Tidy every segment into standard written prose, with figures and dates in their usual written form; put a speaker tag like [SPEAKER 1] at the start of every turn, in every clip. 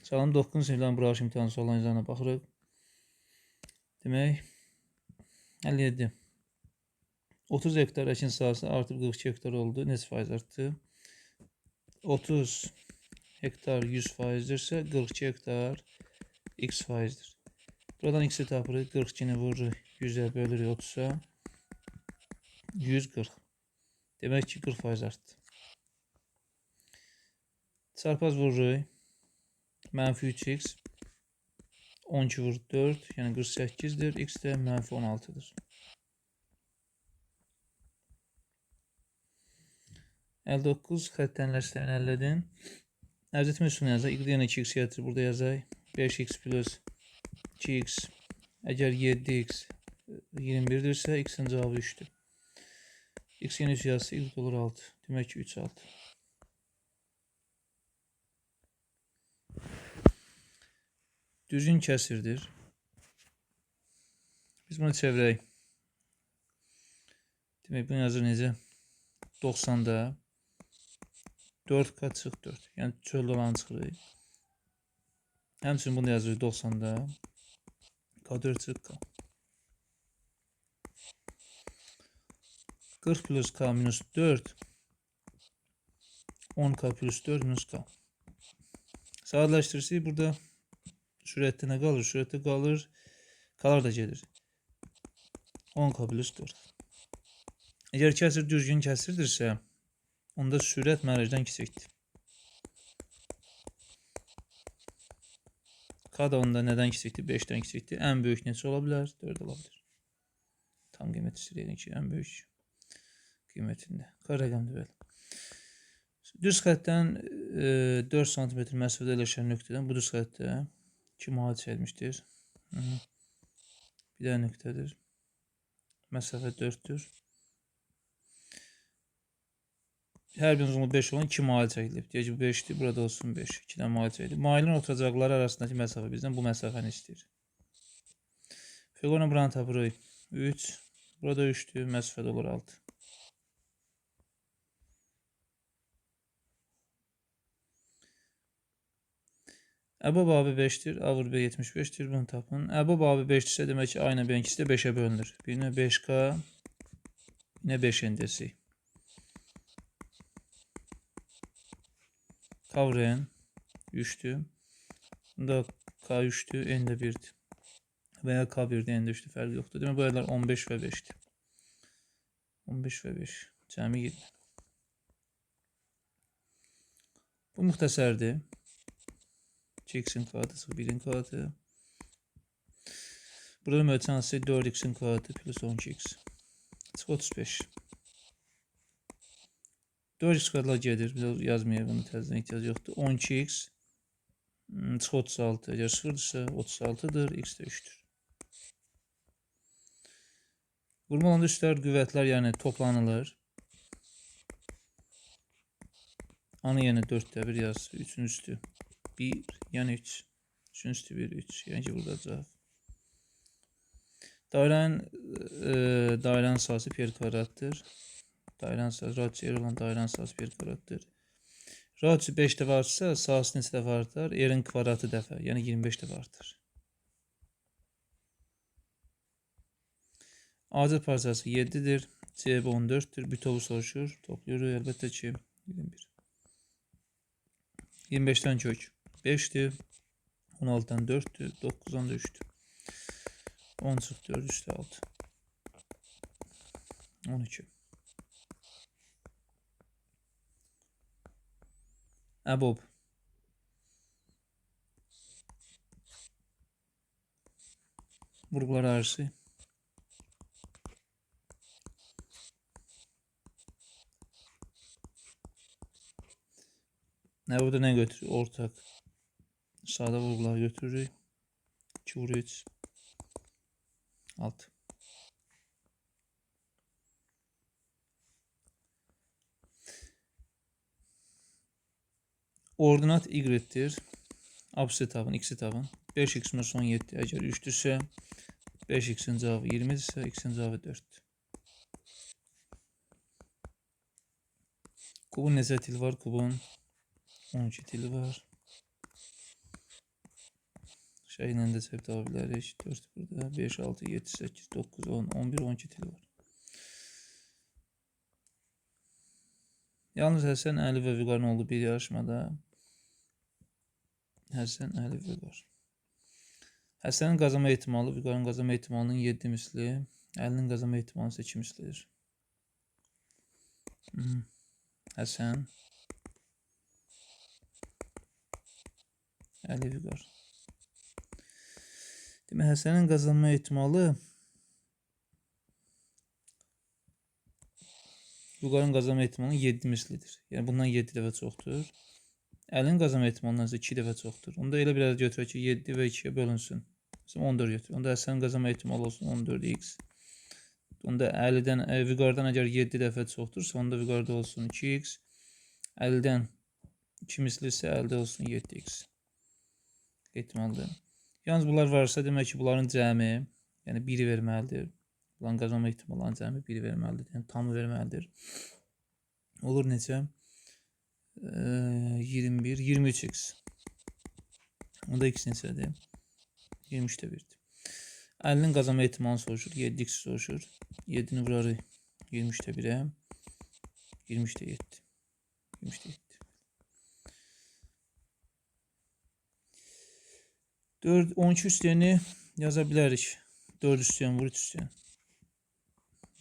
[SPEAKER 1] Salam 9-cu siniflərin buraxılış imtahanı suallarının izahına baxırıq. Demək, 57. 30 hektar əkin sahəsi artıb 42 hektar oldu. Neçə faiz artdı? 30 hektar 100 faizdirsə, 42 hektar x faizdir. Buradan x-i tapırıq. 42-ni vururuq 100-ə bölürük 30-a. 140. Demək ki, 40 faiz artdı. Çarpaz vururuq. Mənfi 3x. 12 vur 4, yəni 48-dir. X də mənfi 16-dır. 59 xəttənlər sistemini əldə edin. Ərz etmə üsulunu yazaq. Y yenə 2x gətirir. Burada yazaq. 5x plus 2x. Əgər 7x 21-dirsə, x-in cavabı 3-dür. X yenə 3 yazsa, y olur 6. Demək ki, 3, 6. Düzgün kəsirdir. Biz bunu çevirək. Demək, bunu yazır necə? 90-da 4K çıx 4. Yəni, çöldə olanı çıxırıq. Həmçinin bunu yazırıq 90-da K4 çıx K. 40 plus K minus 4 10K plus 4 minus K. Sadələşdirirsək, burada sürətdə nə qalır? Sürətdə qalır, K'lar da gedir. 10K plus 4. Əgər kəsir düzgün kəsirdirsə, onda sürət mərəcdən kiçikdir. K da onda nədən kiçikdir? 5-dən kiçikdir. Ən böyük neçə ola bilər? 4 ola bilər. Tam qiymət istəyir, yəni ki, ən böyük qiymətində. K rəqəmdir belə. Düz xəttdən 4 sm məsafədə yerləşən nöqtədən bu düz xəttə 2 mail çəkilmişdir. Bir dənə nöqtədir. Məsafə 4-dür. Hər birinin uzunluğu 5 olan 2 mail çəkilib. Deyək ki, bu 5-dir, burada olsun 5. 2 dənə mail çəkilib. Mailin oturacaqları arasındakı məsafə bizdən bu məsafəni istəyir. Fiqurla buranı tapırıq. 3. Burada 3-dür. Məsafə də olur 6. Əbob AB 5-dir, A vur B 75-dir. Bunu tapın. Əbob AB 5-dirsə, demək ki, A ilə B ikisi də 5-ə bölünür. Birinə 5K, yine 5N desək. K vur N 3-dür. Bunda K 3-dür, N də 1-dir. Və ya K 1-dir, N də 3-dür, fərqi yoxdur. Demək, bu ədədlər 15 və 5-dir. 15 və 5. Cəmi 20. Bu müxtəsərdir. 2x-in kvadratı, 1-in kvadratı. Burada mötərizə hansı 4x-in kvadratı plus 12x. Çıx 35. 4x kvadratlar gedir. Biz yazmayaq, bunu təzədən ehtiyac yoxdur. 12x çıx 36. Əgər 0-dırsa 36-dır, x də 3-dür. Vurma olanda üstlər qüvvətlər yəni toplanılır. Anı yenə 4-də 1 yaz. 3-ün üstü 1, yəni 3. 3-ün üstü 1, 3. Yəni ki, burada cavab. Dairənin sahəsi pi r kvadratdır. Dairənin sahəsi, radius r olan dairənin sahəsi pi r kvadratdır. Radiusu 5 dəfə artsa, sahəsi neçə dəfə artar? R-in kvadratı dəfə, yəni 25 dəfə artar. AC parçası 7-dir. CB 14-dür. Bütovu soruşur. Toplayırıq. Əlbəttə ki, 21. 25-dən kök 5-dir. 16-dan 4-dür. 9-dan da 3-dür. 10 çıx 4, 3-də 6. 12. Əbob. Vurğular arası. Nə burada nə götürür? Ortaq. Sadə vurğular götürürük. 2 vur 3. 6. Ordinat y-dir. Absi tapın, x-i tapın. 5x minus 17 əgər 3-dürsə, 5x-in cavabı 20-dirsə, x-in cavabı 4-dür. Kubun neçə tili var? Kubun 12 tili var. Şəkillə də çəkib tapa bilərik. 4 burada. 5, 6, 7, 8, 9, 10, 11, 12 til var. Yalnız Həsən, Əli və Vüqarın olduğu bir yarışmada Həsən, Əli, Vüqar. Həsənin qazanma ehtimalı Vüqarın qazanma ehtimalının 7 misli, Əlinin qazanma ehtimalı isə 2 mislidir. Həsən, Əli, Vüqar. Demək, Həsənin qazanma ehtimalı Vüqarın qazanma ehtimalının 7 mislidir. Yəni, bundan 7 dəfə çoxdur. Əlinin qazanma ehtimalından isə 2 dəfə çoxdur. Onda elə bir ədəd götürək ki, 7 və 2-yə bölünsün. Məsələn, 14 götürək. Onda Həsənin qazanma ehtimalı olsun 14x. Onda Əlidən, Vüqardan əgər 7 dəfə çoxdursa, onda Vüqarda olsun 2x. Əlidən 2 misli isə əldə olsun 7x. Ehtimaldır. Yalnız bunlar varsa, demək ki, bunların cəmi, yəni 1-i verməlidir. Bunların qazanma ehtimallarının cəmi 1-i verməlidir. Yəni tamı verməlidir. Olur neçə? 21, 23x. Onda x neçədir? 23-də 1-dir. Əlinin qazanma ehtimalını soruşur. 7x soruşur. 7-ni vurarıq 23-də 1-ə. 23-də 7. 23-də 7. 4, 12 üstəyəni yaza bilərik. 4 üstəyən vur 3 üstəyən.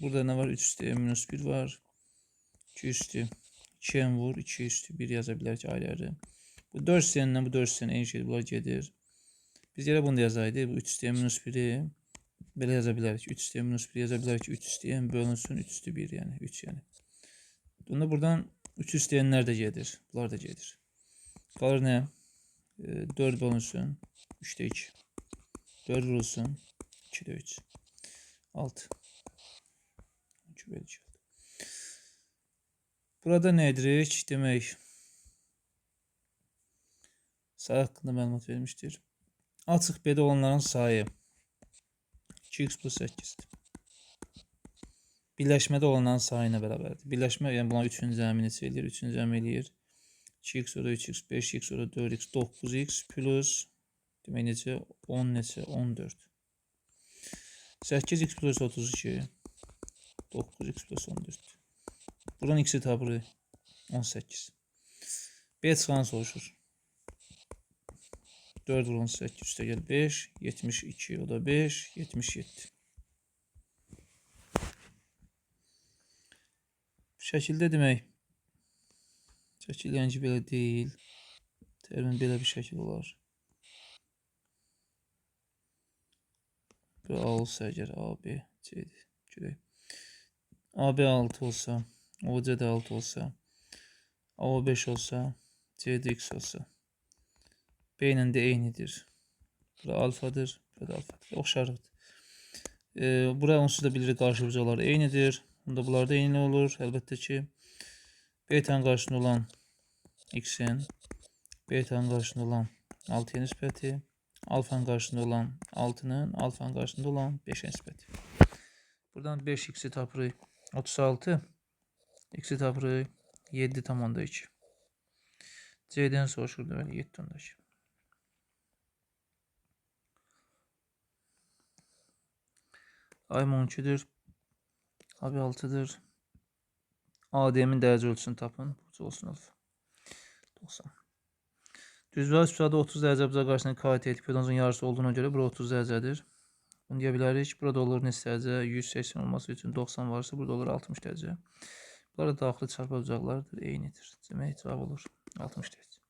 [SPEAKER 1] Burada nə var? 3 üstəyə minus 1 var. 2 üstü 2-yə vur 2 üstü 1 yaza bilərik ayrı-ayrı. Bu 4 üstəyənlə bu 4 üstəyən eyni şeydir. Bunlar gedir. Biz yerə bunu da yazaydıq. Bu 3 üstəyə minus 1-i belə yaza bilərik. 3 üstəyə minus 1 yaza bilərik ki, 3 üstəyən bölünsün 3 üstü 1 yəni 3 yəni. Bunda buradan 3 üstəyənlər də gedir. Bunlar da gedir. Qalır nə? 4 bölünsün 3-də 2. 4 vurulsun 2-də 3. 6. 2 bölü 2. Burada nə edirik? Demək, sayı haqqında məlumat vermişdir. Açıq B-də olanların sayı 2x plus 8-dir. Birləşmədə olanların sayı ilə bərabərdir. Birləşmə, yəni bunların 3-ün cəmi neçə eləyir? 3-ün cəmi eləyir. 2x sonra 3x, 5x sonra 4x, 9x plus demək neçə? 10 neçə? 14. 8x plus 32, 9x plus 14. Buradan x-i tapırıq. 18. B çıxanı soruşur. 4 vur 18 üstə gəl 5, 72, o da 5, 77. Bu şəkildə demək, şəkil yəni ki, belə deyil. Termin belə bir şəkil olar. Bir A olsa əgər A, B, C-dir. Görək. AB 6 olsa, OC də 6 olsa, AO 5 olsa, CD X olsa. B ilə D eynidir. Bura alfadır, bura da alfadır. Oxşarlıqdır. Bura onsuz da bilirik qarşı bucaqlar eynidir. Onda bunlar da eyni olur. Əlbəttə ki, betanın qarşısında olan X-in, betanın qarşısında olan 6-ya nisbəti, alfanın qarşısında olan 6-nın, alfanın qarşısında olan 5-ə nisbəti. Buradan 5x-i tapırıq 36, x-i tapırıq 7,2. C-dən soruşur deməli 7,2. AM 12-dir. AB 6-dır. ADM-in dərəcə ölçüsünü tapın. Burcu olsun alfa. 90. Düzbəyi üstədə 30 dərəcə bucaq qarşısında KT hipotenuzun yarısı olduğuna görə bura 30 dərəcədir. Bunu deyə bilərik. Burada olur neçə dərəcə? 180 olması üçün 90 varsa burada olur 60 dərəcə. Bunlar da daxili çarpaz bucaqlardır. Eynidir. Demək cavab olur 60 dərəcə.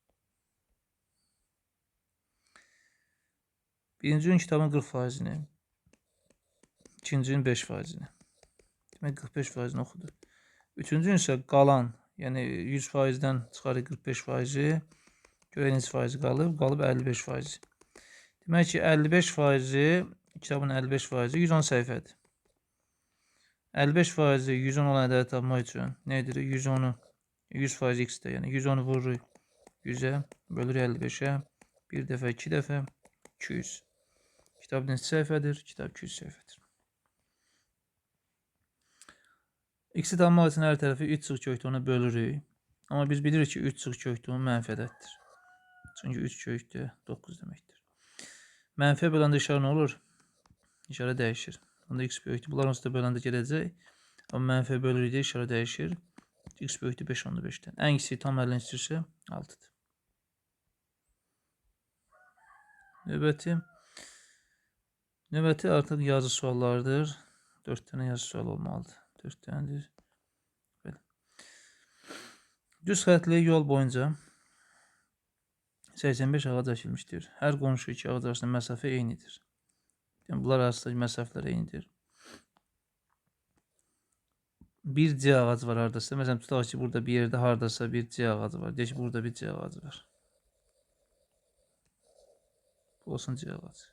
[SPEAKER 1] Birinci gün kitabın 40%-ni, ikinci gün 5%-ni. Demək 45%-ni oxudu. Üçüncü gün isə qalan, yəni 100%-dən çıxarır 45%-i. Görək neçə faizi qalıb? Qalıb 55%. Demək ki, 55%-i, kitabın 55%-i 110 səhifədir. 55%-i 110 olan ədədi tapmaq üçün nə edirik? 110-u, 100% x-də, yəni 110-u vururuq 100-ə, bölürük 55-ə, bir dəfə, iki dəfə, 200. Kitab neçə səhifədir? Kitab 200 səhifədir. X-i tapmaq üçün hər tərəfi 3 çıx kökdə ona bölürük. Amma biz bilirik ki, 3 çıx kökdə 10 mənfi ədəddir. Çünki 3 kökdə 9 deməkdir. Mənfiyə böləndə işarə nə olur? İşarə dəyişir. Onda x böyükdür. Bunlar onsuz da böləndə gedəcək. Amma mənfiyə bölürük deyə işarə dəyişir. X böyükdür 5,5-dən. Ən kiçiyi tam əlini istəyirsə 6-dır. Növbəti artıq yazı suallarıdır. 4 dənə yazı sualı olmalıdır. 4 dənədir. Belə. Düz xətli yol boyunca 85 ağac əkilmişdir. Hər qonşu iki ağac arasında məsafə eynidir. Yəni, bunlar arasındakı məsafələr eynidir. Bir C ağacı var haradasa. Məsələn, tutaq ki, burada bir yerdə haradasa bir C ağacı var. Deyək ki, burada bir C ağacı var. Bu olsun C ağacı.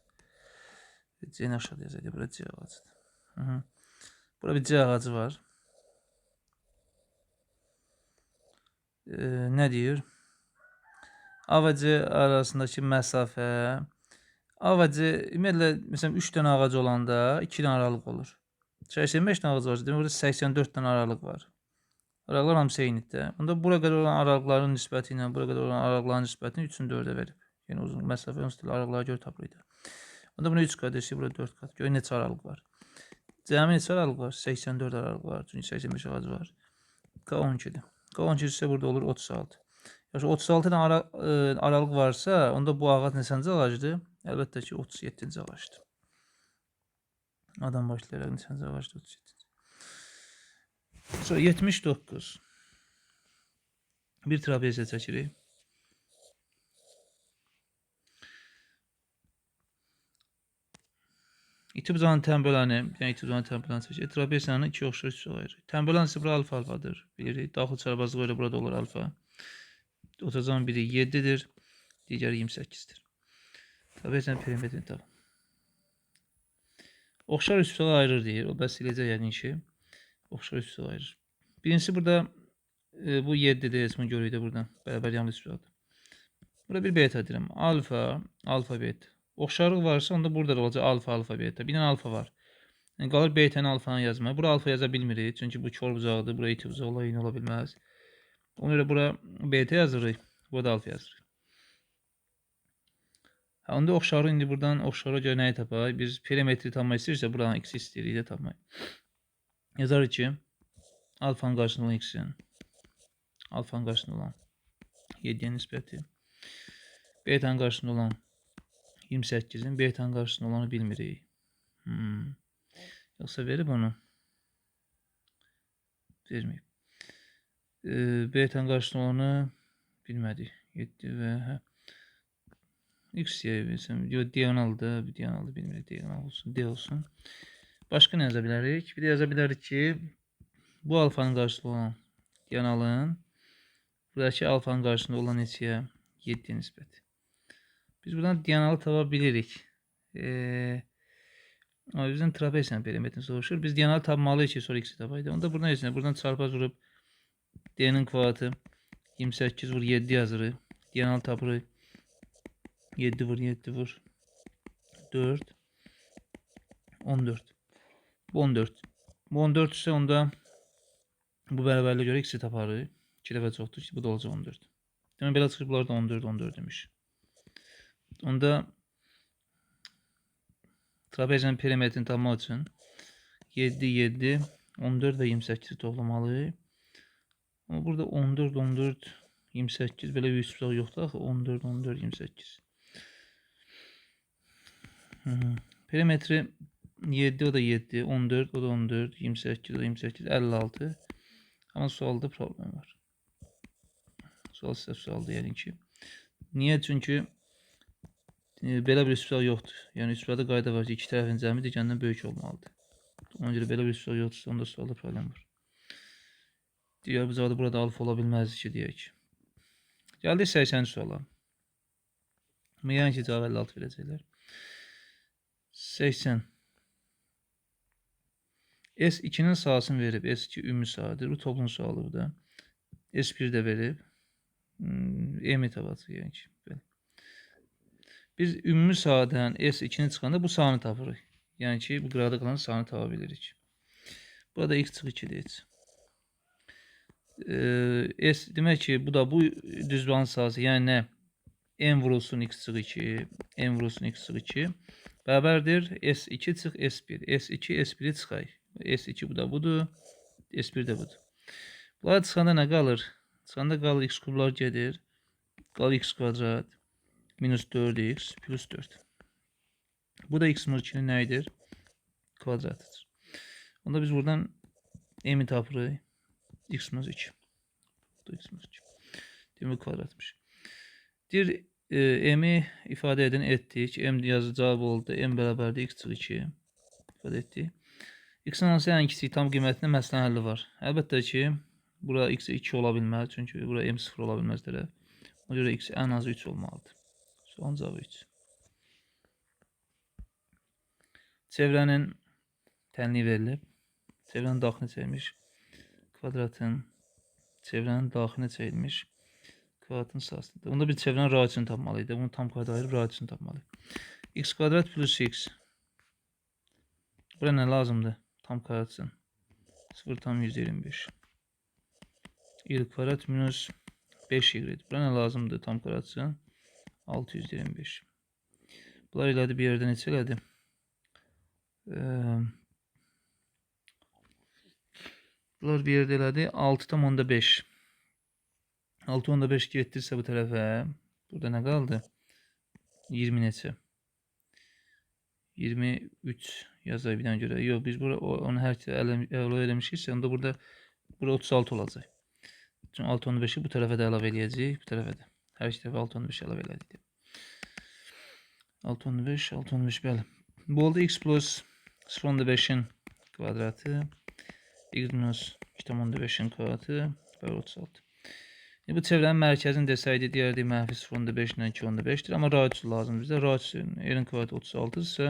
[SPEAKER 1] C-ni aşağıda yazaydı. Burada C ağacıdır. Burada bir C ağacı var. Nə deyir? A və C arasındakı məsafə. A və C, ümumiyyətlə, məsələn, 3 dənə ağac olanda 2 dənə aralıq olur. 85 dənə ağac var. Demək, burada 84 dənə aralıq var. Aralıqlar hamısı eynidir. Onda bura qədər olan aralıqların nisbəti ilə bura qədər olan aralıqların nisbətini 3-ün 4-ə verib. Yəni, uzun məsafə onsuz da aralıqlara görə tapırıq. Onda bunu 3 qat eşit, burada 4 qat. Gör, neçə aralıq var? Cəmi neçə aralıq var? 84 aralıq var. Çünki 85 ağac var. K 12-dir. K 12 isə burada olur 36. Yaxşı, 36 dənə aralıq varsa, onda bu ağac neçənci ağacdır? Əlbəttə ki, 37-ci ağacdır. Adam başlayaraq neçənci ağacdır? 37-ci. Sonra 79. Bir trapeziya çəkirik. İti bucağın tənböləni, yəni iti bucağın tənböləni çəkirik. Trapeziyanın iki oxşar üç ayırır. Tənbölən isə bura alfa alfadır. Bilirik. Daxil çarpazlığı görə burada olur alfa. Otacağın biri 7-dir, digəri 28-dir. Trapeziyanın perimetrini tapın. Oxşar üç bucağı ayırır deyir. O bəs eləcək yəqin ki, oxşar üç bucağı ayırır. Birincisi burada bu 7-dir. Heç bunu görürük də buradan. Bərabər yanlı üç bucaqdır. Burada bir beta deyirəm. Alfa, alfa beta. Oxşarlıq varsa onda burada da olacaq alfa, alfa beta. Bir dənə alfa var. Yəni, qalır betanı alfanı yazmaya. Bura alfa yaza bilmirik. Çünki bu kor bucağıdır. Bura iti bucağı ola, eyni ola bilməz. Ona görə bura beta yazırıq. Burada alfa yazırıq. Ha, onda oxşarı indi buradan oxşara görə nəyi tapaq? Biz perimetri tapmaq istəyirsə buradan x istəyirik də tapmaq. Yazarıq ki, alfanın qarşısında olan x-in, alfanın qarşısında olan 7-yə nisbəti, betanın qarşısında olan 28-in, betanın qarşısında olanı bilmirik. Yoxsa verib onu? Verməyib. Betanın qarşısında olanı bilmədik. 7 və hə. X deyə bilsəm, yox, diagonaldır, bir diagonaldır, bilmirik, diagonal olsun, D olsun. Başqa nə yaza bilərik? Bir də yaza bilərik ki, bu alfanın qarşısında olan diagonalın, buradakı alfanın qarşısında olan neçəyə? 7-yə nisbəti. Biz buradan diagonalı tapa bilirik. Amma bizdən trapeziyanın perimetrini soruşur. Biz diagonalı tapmalıyıq ki, sonra x-i tapaydı. Onda buradan heç nə, buradan çarpaz vurub D-nin kvadratı 28 vur 7 yazırıq. Diagonalı tapırıq. 7 vur 7 vur 4 14. Bu 14. Bu 14 isə onda bu bərabərliyə görə x-i taparıq. 2 dəfə çoxdur ki, bu da olacaq 14. Demək, belə çıxır, bunlar da 14, 14 imiş. Onda trapeziyanın perimetrini tapmaq üçün 7, 7, 14 və 28-i toplamalıyıq. Amma burada 14, 14, 28 belə bir üç bucaq yoxdur axı. 14, 14, 28. Perimetri 7, o da 7, 14, o da 14, 28, o da 28, 56. Amma sualda problem var. Sual səhv sualdır yəqin ki. Niyə? Çünki belə bir üç bucaq yoxdur. Yəni üç bucaqda qayda var ki, iki tərəfin cəmi digərindən böyük olmalıdır. Ona görə belə bir üç bucaq yoxdursa, onda sualda problem var. Digər bucaqda burada alfa ola bilməzdi ki, deyək. Gəldik 80-ci suala. Yəni ki, cavab 56 verəcəklər. 80. S2-nin sahəsini verib. S2 ümumi sahədir. Bu toplum sualı bu da. S1 də verib. M tapacaq yəni ki. Belə. Biz ümumi sahədən S2-ni çıxanda bu sahəni tapırıq. Yəni ki, bu qıraqda qalan sahəni tapa bilirik. Burada x çıx 2 deyək. S demək ki, bu da bu düzbanın sahəsi, yəni nə? M vurulsun x çıx 2, M vurulsun x çıx 2 bərabərdir S2 çıx S1. S2, S1-i çıxay. S2 bu da budur, S1 də budur. Bunlar çıxanda nə qalır? Çıxanda qalır x kublar gedir. Qalır x kvadrat minus 4x plus 4. Bu da x minus 2-nin nə idir? Kvadratıdır. Onda biz buradan m-i tapırıq. X minus 2. Bu da x minus 2. Demək kvadratmış. Deyir, m-i ifadə edin, etdik. M yazı cavab oldu. M bərabərdir x çıx 2 ifadə etdik. X-in hansı ən kiçik tam qiymətində məsələnin həlli var. Əlbəttə ki, bura x 2 ola bilməz. Çünki bura m 0 ola bilməz tərəf. Ona görə x ən azı 3 olmalıdır. Sualın cavabı 3. Çevrənin tənliyi verilib. Çevrənin daxilinə çəkilmiş kvadratın çevrənin daxilinə çəkilmiş kvadratın sahəsidir. Onda bir çevrənin radiusunu tapmalıyıq. Bunu tam kvadrat ayırıb radiusunu tapmalıyıq. X kvadrat plus x. Bura nə lazımdır? Tam kvadrat üçün. 0,125. Y kvadrat minus 5y. Bura nə lazımdır tam kvadrat üçün? 625. Bunlar elədi bir yerdə neçə elədi? Bunlar bir yerdə elədi 6,5. 6,5 getdirsə bu tərəfə, burada nə qaldı? 20 neçə? 23 yazaq bir dənə görə. Yox, biz bura onu hər iki əlavə eləmişiksə, onda burada 36 olacaq. Çünki 6,5-i bu tərəfə də əlavə eləyəcəyik, bu tərəfə də. Hər iki tərəfə 6,5 əlavə elədik. 6,5, 6,5, bəli. Bu oldu x plus 0,5-in kvadratı, x minus 2,5-in kvadratı bərabər 36. İndi bu çevrənin mərkəzini desəydi, deyərdik mənfi 0,5 ilə 2,5-dir. Amma radius lazımdır bizə. Radius r-in kvadratı 36-dırsa,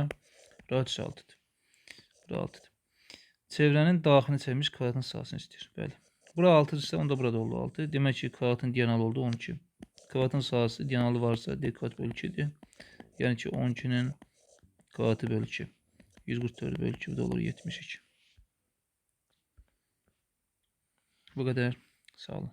[SPEAKER 1] radius 6-dır. Bura 6-dır. Çevrənin daxilinə çəkilmiş kvadratın sahəsini istəyir. Bəli. Bura 6-dırsa, onda burada oldu 6. Demək ki, kvadratın diagonalı oldu 12. Kvadratın sahəsi diagonalı varsa, d kvadrat bölü 2-dir. Yəni ki, 12-nin kvadratı bölü 2. 144 bölü 2, bu da olur 72. Bu qədər. Sağ olun.